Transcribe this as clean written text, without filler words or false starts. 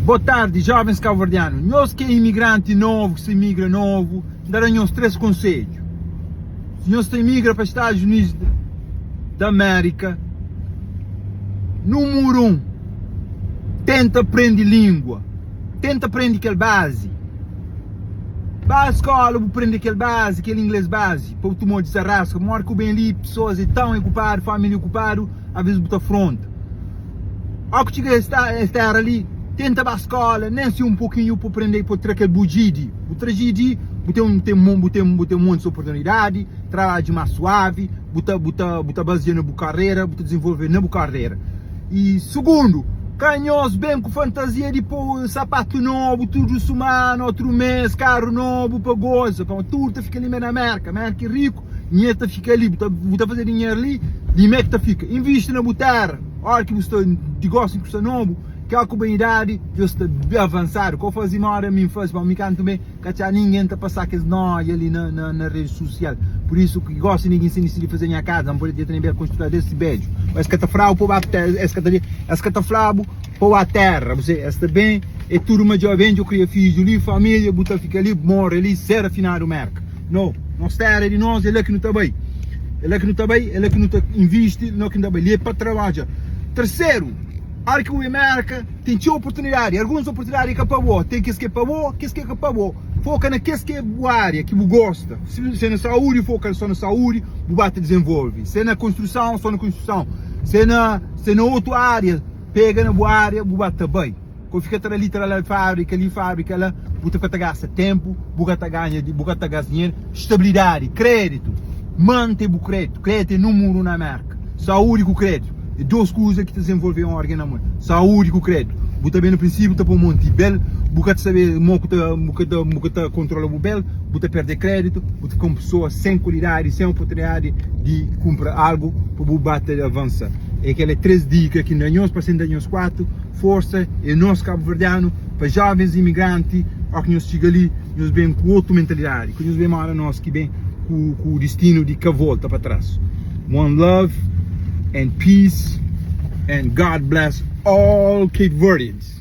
Boa tardi jovens kabuverdianu, nhos ki é imigranti novu, ki sta imigra novu, N ta da nhos 3 konsedju. Si nhos ta imigra pa Stadus Unidus da Amérika, numuru 1, tenta prende lingua, tenta prende kel bazi. Ba skola bu prende kel bazi, kel ingles bazi, pa bu tuma disarraska. Modi ki bu ben li, pesoas é tãu okupadu, família okupadu, aves bu ta fronta. Ó ku txiga es tera li, tenta ba skola, nen si un pokinhu pa prende pa tra kel bu GED. Bu tra GED, bu ten ten bu ten bu ten montis oportunidadi, trabadju más suavi, bu ta bu ta bu ta bazia na bu karera, bu ta dizenvolve na bu karera. I sugundu, ka nhos ben ku fantazia di po sapatu nobu tudu sumana, otru mes, karu nobu pa goza, pamodi tudu ta fika li me na Merka. Merka é riku. Dinheru ta fika li, bu ta faze dinheru li, di me ki ta fika. Invisti na bu tera, ora ki bu sta di gosi ku sta nobu, kel ku ben idadi dja sta avansadu. Ka bu faze moda mi faze, pamodi mi kantu me ka txa ningen ta pasa kes noia li na redi susial. Pur isu ki gosi nigin sen disidi faze nha kaza, N pode dja tene bel konstruídu desi bedju. Ma es ka ta fla-bu pa bu ba tera, es ka ta es ka ta fla-bu pa bu ba tera, bu se, es ta ben, e tudu ma dja ben dja kria fidju li, familia, bu ta fika li, bu more li, ser afinadu Merka. No, nos tera é di nos, é la ki nu ta bai. É la ki nu ta bai, é la ki nu ta invisti, no ki nu ta bai. Li é pa trabadja. Terseru, ora ki bu bai Merka, ten txeu oportunidadi. Alguns oportunidadi é ka pa bo. Ten kes ki é pa bo, kes ki é ka pa bo. Foka na kes ki é bu ária, ki bu gosta. Si é na saúdi, foka só na saúdi, bu ba ta dizenvolve. Si é na konstruson, só na konstruson. Si é na, si é na otu ária, pega na bu ária, bu ba ta bai. Ko fika ta da li ta da la fábrika li fábrika la bu ta fika ta gasta ténpu bu ka ta ganha bu ka ta gasta dinheru stabilidadi kréditu mante bu kréditu kréditu é númeru 1 na Mérka saúdi ku kréditu é dôs kuza ki ta dizenvolve un órgen na mundu saúdi ku kréditu bu ta ben na prinsípiu ta poi monti bel bu ka ta sabe mo ku ta bu ka ta bu ka ta kontrola bu bel bu ta perde kréditu bu ta fika un pesoa sen kualidadi sen oportunidadi di kunpra algu pa bu ba ta avansa é kel é 3 dika ki N da nhos pa senta nhos 4. Força é nos cabo-verdiano pa jovens imigranti ó ki nhos txiga li nhos ben ku otu mentalidadi ka nhos ben moda nos ki ben ku ku distinu di ka volta pa tras one love and peace and God bless all Cape Verdeans.